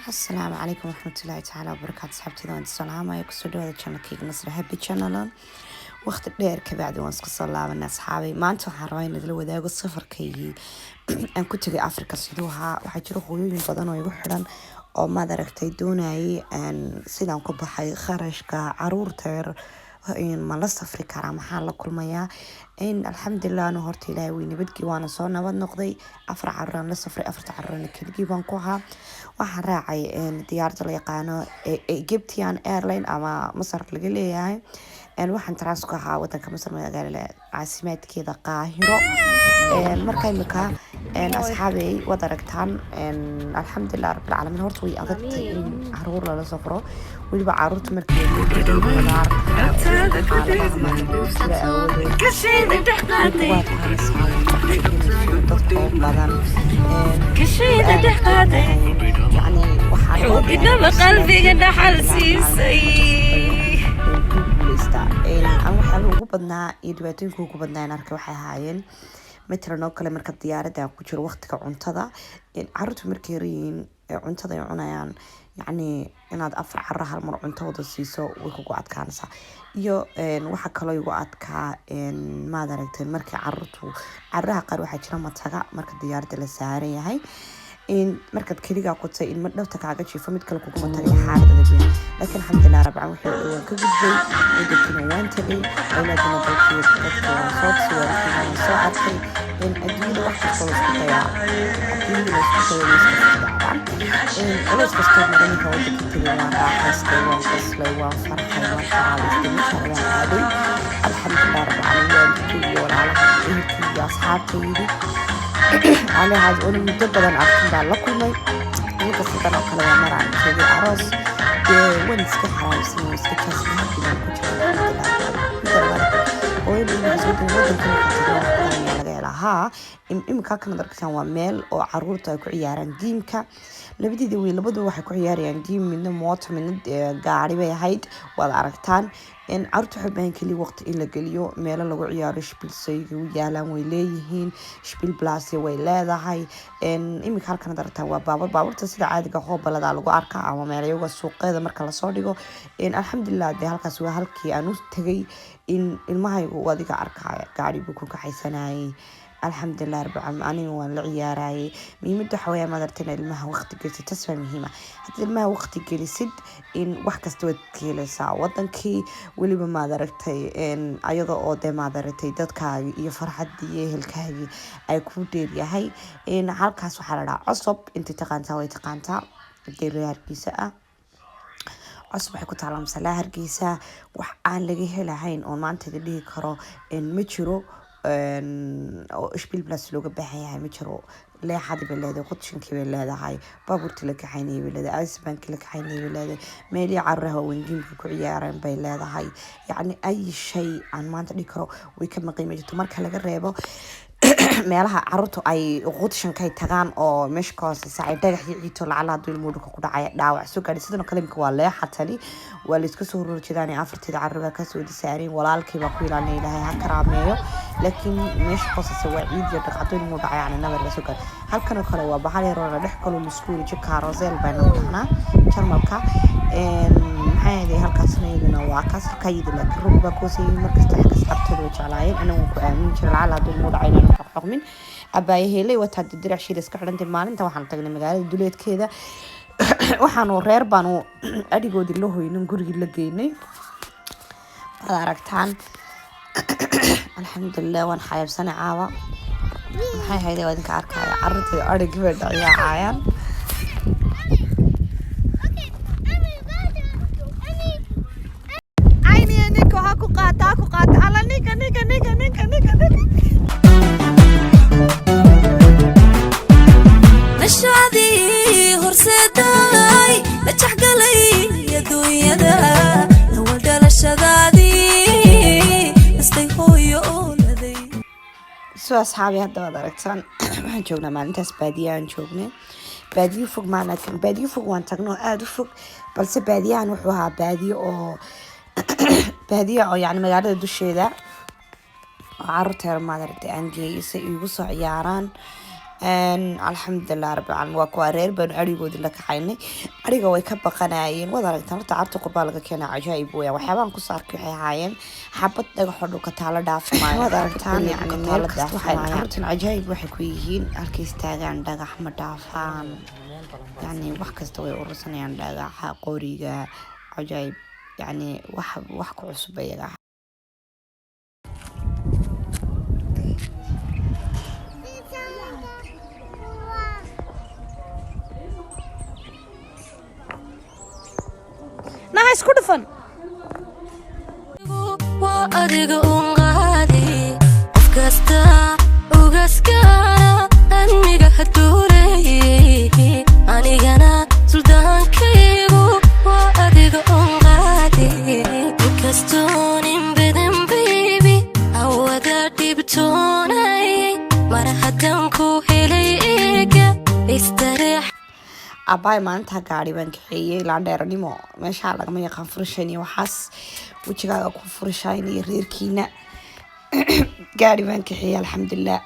Asalaamu calaykum waraxmatullaahi tacaala wabarakaatu. Asxaabteyda waan salaamaya, kusoo dhawaada channelkayga Nasra Happy Channel. Waqti dheer kabacdi waan iska soo laabanay, asxaabay. Maanta waxaan rabaa in idila wadaago safarkaygii aan ku tegay Africa siduu ahaa. Waxaa jira hooyooyin badan oo igu xidhan oo, maad aragtay, doonayay sidaan ku baxay, kharashka caruurta yar ma la safri karaa, maxaa la kulmayaa. Alxamdulilah, anu horta Ilaahay wey nabadgii, waana soo nabad noqday. Afar caruuraan la safray, afarta caruurana keligii baan ku ahaa. Waxaan raacay diyaaradda la yaqaano Egyptian Airline ama Masar laga leeyahay. Waxaan transit ku ahaa wadanka Masar, magaalada caasimaadkeeda Qaahiro. Marka imika, asxaabey, waad aragtaan, alxamdulilah rabbilcaalamiin. Horta way adagtay in caruur lala safro, weliba caruurta markay xaaladaha aawadeed dadkoo badan. Yani Xubinaba qalbiga dhaxal siisay. Ku guuleystaa aan waxyaaba ugu badnaa iyo dhibaatooyinka ugu badnaa in arkay waxay ahaayeen, matalan oo kale, marka diyaaradda ku jiro waqtiga cuntada, caruurtu markay yaryihiin cuntada ay cunayaan, yacni inaad afar carro hal mar cunto wada siiso way kugu adkaanaysaa. Iyo waxaa kaloo igu adkaa, maad aragtay, markay caruurtu, caruraha qaar waxaa jira mataga marka diyaaradda la saaran yahay. In markaad keligaa kutay ilmo dhowta kaaga jiifo, mid kale kuguma tagay, xaalad adag weyn. Laakiin alxamdulilah rabcan, waxay waan ka gudbay, wadankina waan tagay, awlaadina dalkii dadka waan soo tusay, waan soo arkay. Adduunyada wax kastoo la isku dayaa, haddii la isku dayo way iska dhacdaan. Culays kastoo maray, marka wadanka tegay waan raaxaystay, waan qoslay, waan farxay, waan xaraalaystay, meeshaan waan aaday. Alxamdulilah rabbilcaalamiin, waalidkay iyo walaalaha iyo ehelkii iyo asxaabtaydi anihaas oona muddo badan arkin baan la kulmay. Iminka sidan oo kale waa maraan joogay aroos. Dee waan iska xaraamsan, waan iska jaasnay, happy baan ku jiray, alxamdulilah. Midda labaad, hooyada wadanka markaan tago wax badan ayaa laga helaa. Haa, iminka halkan aad arkaysaan waa meel oo caruurta ay ku ciyaaraan gameka. Labadeeda wiil labaduba waxay ku ciyaarayaan game, midna mooto, midna gaari bay ahayd. Waad aragtaan, caruurta waxay baahan keliya waqti in la geliyo, meelo lagu ciyaaro. Spielzeug u yaalaan way leeyihiin, Spielplatz way leedahay. Iminka halkan aad aragtaan waa baabuur. Baabuurta sida caadiga hoobaladaa lagu arkaa ama meelayaga suuqeeda marka lasoo dhigo. Alxamdulilah, dee halkaas waa halkii aan u tegay in ilmahaygu uu adiga arkaya gaari buu ku kaxaysanayay. Alxamdulilah rabbil, aniga waan la ciyaarayay. Muhiimadda waxa weeyaa, madarta, inaad ilmaha waqti gelisid. Tas baa muhiima. Hadii ilmaha waqti gelisid, in wax kasta waad ka helaysaa wadankii. Weliba, maad aragtay, ayada oo dee, maad aragtay, dadkaagi iyo farxaddii iyo ehelkaagii ay ku dheeryahay. Halkaas waxaa la dhahaa Cosob. Intay taqaantaa way taqaantaa, hadii Hargeysa ah. Cusub waxay ku taalaa Masalaa Hargeysa. Wax aan laga helahayn oon maanta dhihi karo ma jiro oo Spielplatz looga baahan yahay ma jiro. Leexadii bay leedahay, qudshinkii bay leedahay, baabuurtii la kaxaynayay bay leedahay, Eisenbahnkii la kaxaynayay bay leedahay, meelihii carruuraha waaweyn gameka ku ciyaareen bay leedahay. Yacni ay shay aan maanta dhihi karo way ka maqan ma jirto, marka laga reebo meelaha caruurtu ay qudshankay tagaan oo meesha ka hooseysa ay dhagax iyo ciito lacala hadduu ilmuhu dhulka ku dhacaya dhaawac soo gaadhay. Sidoo kale imika waa leexatani, waa layska soo horjeedaan. Afarteeda carruur baa kasoo wada saareen, walaalkii baa ku ilaalinaya, Ilaahay ha karaameeyo. Laakiin meesha ka hooseysa waa ciid iyo dhagax, hadduu ilmuhu dhacay yani nabar la soo gaadhay. Halkan oo kale waa bahal yar oo la dhex galo, laisku wareejiyo, Karussell baynu dhahnaa Jarmalka. Maxay ahayd, halkaasna iyaduna waa kaas halkaa iyada, laakiin rug baa kuhooseeyay. Markasta asxaabtooda way jeclaayeen, anigu waan ku aamin jiray lacala hadduu ilmuhu dhacay inaan xoqxoqmin. Abaayaheeley wataa dirac shiil iska xidhantay. Maalinta waxaan tagnay magaalada duleedkeeda, waxaanu reer baanu adhigoodii la hoynin, gurigii la geynay. Waad aragtaan, alxamdulilah, waan xayaabsanay caawa. Maxay ahayd, waa idinka arkaya, carruurtii adhigii bay dhacyaacayaan. Okay, Emmy, Cayniya ninka ha ku qaata, ha ku qaata. Alla, ninka, ninka, ninka, ninka, ninka, ninka. Nashaadii horseeday la jexgalay adduunyada, nawal dhalashadaadii nastay hooyo ooladay. Soo asxaabi, hadda waad aragtaan, waxaan joognaa maalintaas baadiya aan joognay. Baadiyo fog maana, baadiyo fog waan tagno oo aada u fog, balse baadiyahan wuxuu ahaa baadiyo oo baadiyo oo yacni magaalada dusheeda oo caruurta yar, maad aragtay, aan geeyay si iigu soo ciyaaraan. Alxamdulilah rabbil caalamiin. Waa kuwa reer baanu arigoodii la kaxaynay. Ariga way ka baqanayeen, waad aragtaan. Horta carta qurbaa laga keenaa cajaa'ib weya. Waxyaabahan ku saarkay waxay ahaayeen xabad dhagaxoo dhulka taalo dhaafi maayo. Waad aragtaan, yani meel kasta waxay carruurtan cajaa'ib waxay ku yihiin, halkay istaagaan dhagax ma dhaafaan. Yani wax kasta way urursanayaan, dhagaxa, qoriga, cajaa'ib. Yani wax ku cusub iyaga. Naha isku dhufan. Waa adiga un qaadi qof kasta ugaskana admiga haduureeyey, anigana suldaankaygu waa adiga un qaadi. Inkastoonin badan baby awada dhibtoonayay, mar haddaan ku helay eega istareex. Abaay, maalintaa gaari baan kaxeeyey. Laandheeranimo meeshaa lagama yaqaan. Furishayn iyo waxaas wejigaaga ku furishayn iyo reerkiina. Gaari baan kaxeeyey, alxamdulilah,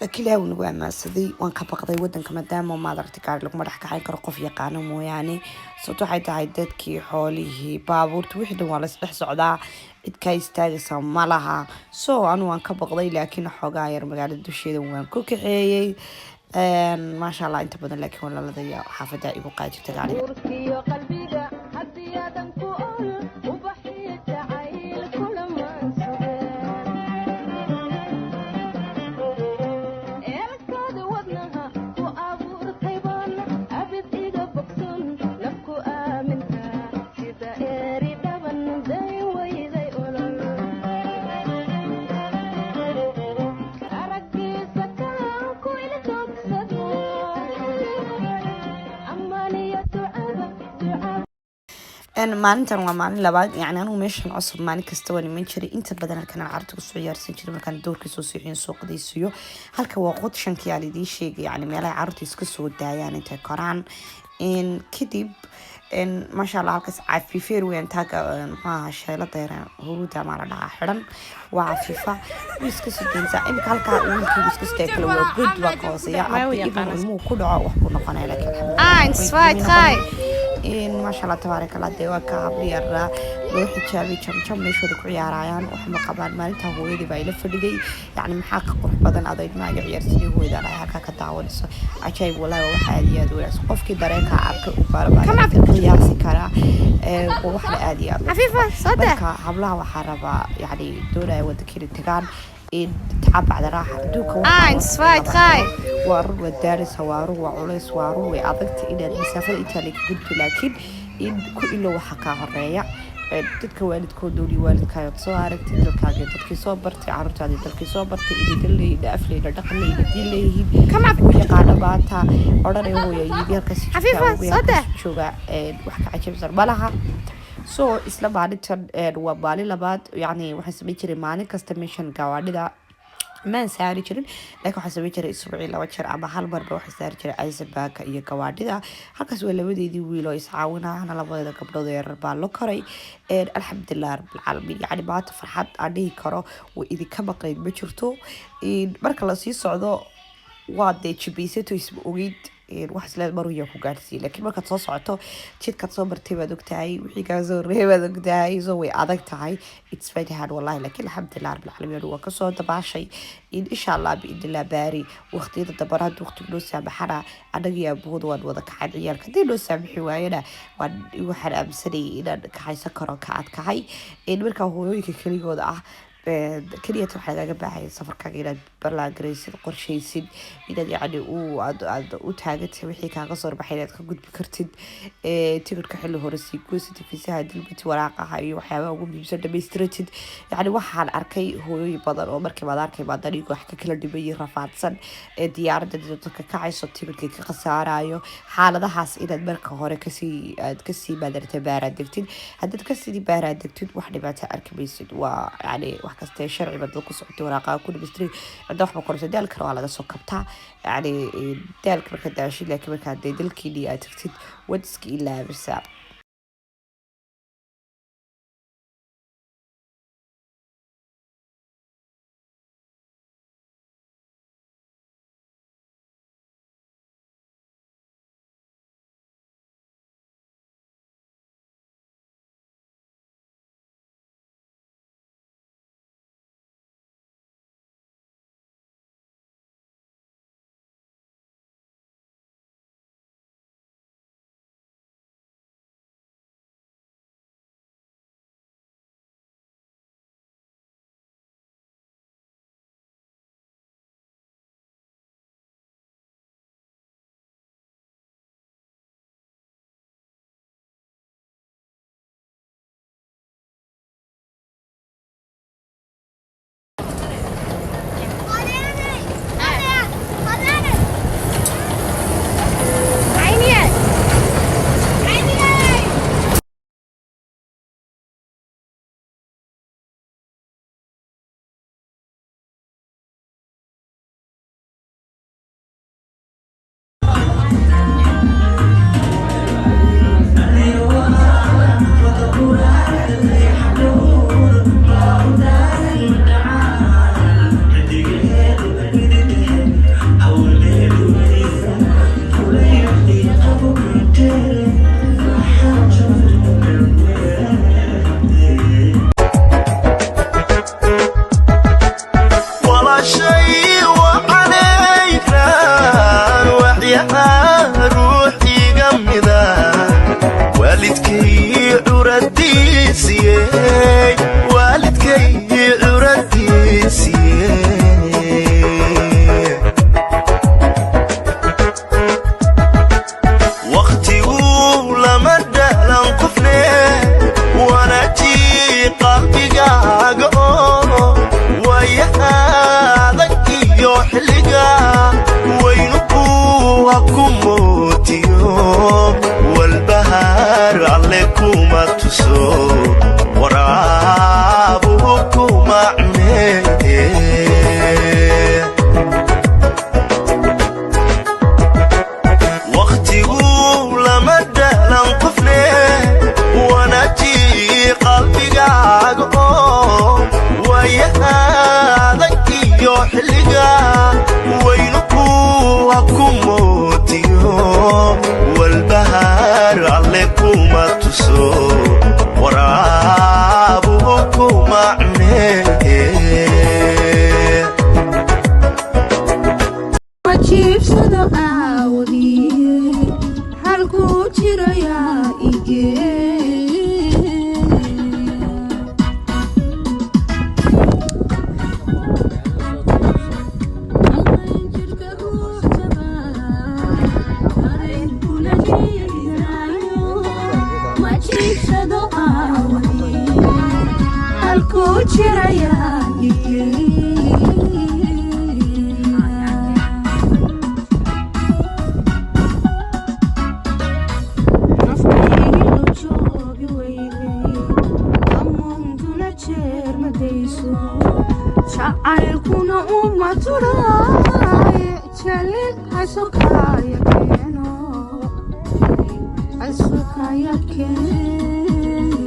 laakiin ilaahi wuu nagu ammaansaday. Waan ka baqday wadanka maadaama, maad aragtay, gaari laguma dhex kaxayn karo qof yaqaano mooyaane. Sababto waxay tahay dadkii, xoolihii, baabuurta, wixii dhan waa la isdhex socdaa, cid kaa istaagaysa ma laha. So anu waan ka baqday, laakiin xoogaa yar magaalada dusheeda waan ku kaxeeyey. Maasha Allah, inta badan laakiin walaalada iyo xaafadda igu qaajirta gaariga. Uurkiyo qalbiga haddii aadan ku ol ubaxiyo jacayl kulamaan sugeen, eelkaada wadnaha ku abuurtay baan abid iga bogson. Nafku aaminta sida eeri dhaban day wayday olol araggiisa kaan ku ildogsado ammaaniyo ducada ducada. Maalintan waa maalin labaad. Yani anigu meeshan cusub maalin kasta waan iman jiray. Inta badan halkan aan carruurta kusoo ciyaarsan jiray markaan doorkii soo seexin suuqdaysiyo. Halka waa qodshankii aan idiin sheegay, yani meelaha carruurta iska soo daayaan intay koraan. Kadib, maasha Allah, halkaas cafifeer weyn taaga, muxuu ahaa, sheelada yar huruuda maa la dhahaa, xidhan waa cafifa, way iska soo daynaysaa. Imika halkaa wiilkii iska soo kale waa god, waa ka hooseeya. Hadda ibnu ilmuhu ku dhaco wax buu noqonaya, laakiin alxamdulillah Eins, zwei, drei. In maasha Allah, tabaaraka Allah. Dee waa ka habli yaraa loo xijaabay, jamjam meeshooda ku ciyaarayaan, wax ma qabaan. Maalintaa hooyadii baa ila fadhiday. Yacni maxaa ka qurux badan adoo ilmahaaga ciyaarsanay, hooyadaan ay halkaa ka daawanayso? Cajaayib wallahi, waa wax aad iyo aad u wanaagsan. Qofkii dareenkaa arkay u baarbaa qiyaasi karaa. Waa wax la aad iyo aad loo Xafiifa, soo daa. Marka hablaha waxaa rabaa, yacni doonaya waddankeena tagaan in tacab bacda raaxa adduunka waxaa Eins, zwei, drei. waa run, waa daaleysa, waa run, waa culays, waa run, way adagta inaad masaafada intaa laga gudbo, laakiin in ku ilo waxa kaa horeeya. Dadka waalidkood dooli, waalidkaaga soo aragtay, dalkaaga dadkii soo bartay, carruurtaadii dalkii soo bartay, inay dal leeyihiin, af leeyihiin, dhaqan leeyihiin, diin leeyihiin, ku yaqaano maanta odhanaya hooya yidi halkaas Xafiifa, joogtaa, soo daa. halkaas jooga. Wax ka cajabsan malaha. So isla maalintan, waa maalin labaad. Yani waxaan samayn jiray maalin kasta meeshan gawaadhida maan saari jirin, laakiin waxaan samayn jiray isbuucii laba jeer ama hal marba waxaan saari jiray Eisenbahnka iyo gawaadhida. Halkaas waa labadeedii wiil oo iscaawinahana, labadeeda gabdhood ee yarar baa la koray. Alxamdulilah rabbilcaalamiin. Yani maanta farxad aan dhihi karo way idinka maqnayd ma jirto. Marka lasii socdo waa dee jibaysato, isma ogeyd wax isleed maruya ku gaarsiiye, laakiin markaad soo socoto jidkaad soo martay baad ogtahay, wixii kaa soo horreeyay baad ogtahay. So way adag tahay, it's very hard wallahi, laakiin alxamdulilah rabbilcaalamiin, waa kasoo dabaashay. In insha Allah, biidnillah baari, waqtiyada dambana haddii waqtigu noo saamaxana, annaga iyo aabahooda waan wada kacay ciyaalka. Haddii noo saamixi waayana, waan waxaan aaminsanayay inaan kaxaysan karo, ka adkahay. Markaa hooyooyinka keligooda ah keliyata waxaa lagaga baahaya safarkaaga inaad ballaangaraysid, qorshaysid, inaad yacni u aad aad u taagantahay wixii kaaga soo baxay inaad ka gudbi kartid. Tigidhka xilli hore sii goysatid, fiisaha dalbatid, waraaqaha iyo waxyaabaha ugu muhiimsan dhamaystiratid. Yacni waxaan arkay hooyooyin badan oo markii baad arkay baad aniga wax ka kala dhimayay, rafaadsan ee diyaaradda dadka kacayso, tigidhkii ka khasaarayo. Xaaladahaas inaad marka hore kasii aad kasii maadarata baaraad degtid. Haddaad kasii baaraad degtid, wax dhibaato arki maysid. Waa yani wax kastee sharci baad ku socotay, waraaqaha ku dhamaystiray, cidda waxba qoraysa. Daalkana waa laga soo kabtaa, yacni daalka markaad daashid, laakiin markaad dee dalkiinii aad tagtid waad iska ilaabisaa. tuso, waraabuhu ku macnee. Ma jiibsado aawadii, halkuu jirayaa igee. Jirka ruux jabaa, dareenkuna jiidaayo. Ma jiibsado aawadii, halkuu jirayaa igee. Naftaydu joogi weyday, amuuntuna jeer madayso, jacaylkuna uma turaaye. Jalil hasukaya keeno, hasukaya keeno.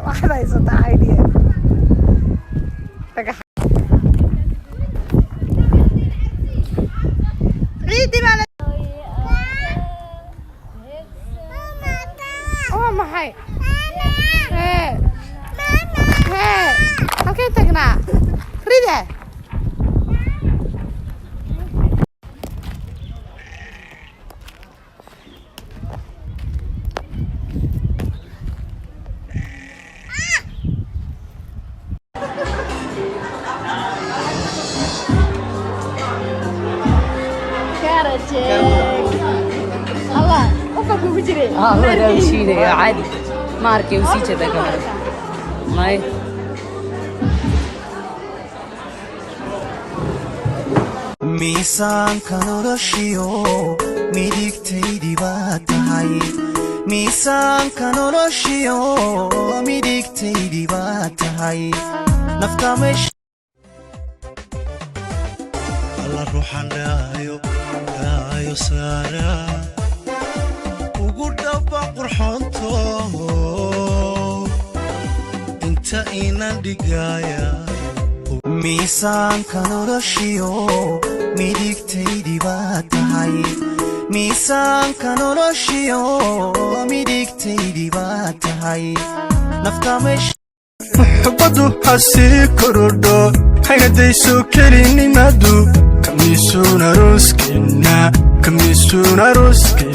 Waxaad haysataa idea dhagax ciidi baa la. Waa maxay? Hee hee, halkeen tagnaa rida? Shiidaya caadi ma arkay, uu sii jeedaa kamera may. Miisaanka noloshiyo midigtaydii baa tahay, miisaanka noloshiyo midigtaydii baa tahay, nafta meesha Alla ruuxan dhaayo dhaayo saara ugu dhaba qurxoonto inta inan dhigaaya. Miisaanka noloshiyo midigtaydii baa tahay, miisaanka noloshiyo midigtaydii baa tahay, nafta meesha. Muxubaddu ha sii korodho, haynadayso kelinimadu. Kamiisuun arooskeenna, kamiisuun arooskeenna.